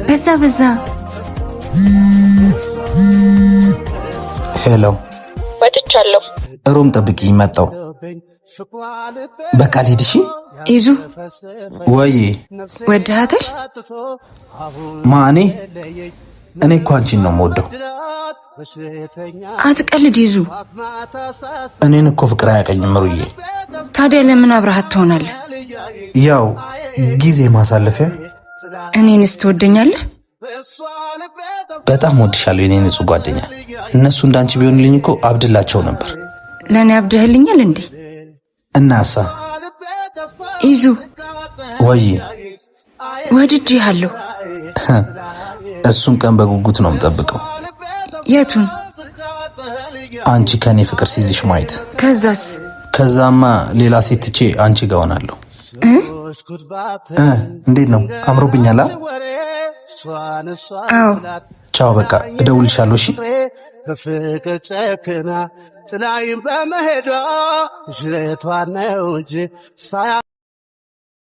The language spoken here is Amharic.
በዛ በዛ። Hello። ወጥቻለሁ። Room ጠብቂኝ፣ መጣው። በቃ ልሂድ። እሺ። ይዙ። ወይ። ወድሃታል? ማ፣ እኔ? እኔ እኮ አንቺን ነው የምወደው። አትቀልድ ይዙ። እኔን እኮ ፍቅር አያቀኝም ሩዬ። ታዲያ ለምን አብረሃት ትሆናለህ? ያው ጊዜ ማሳለፊያ። እኔንስ ትወደኛለህ? በጣም ወድሻለሁ የኔ ንጹህ ጓደኛ። እነሱ እንዳንቺ ቢሆንልኝ እኮ አብድላቸው ነበር። ለእኔ አብደህልኛል እንዴ? እናሳ? ይዙ። ወይ። ወድጄሃለሁ። እሱን ቀን በጉጉት ነው የምጠብቀው። የቱን? አንቺ ከኔ ፍቅር ሲይዝሽ ማየት። ከዛስ? ከዛማ ሌላ ሴት ትቼ አንቺ ጋር ሆናለሁ። እ እንዴት ነው፣ አምሮብኛል? አ? አዎ። ቻው፣ በቃ እደውልልሻለሁ። እሺ። በፍቅር ጨክና ጥላይም በመሄዷ ሽለቷ ነው እንጂ ሳያ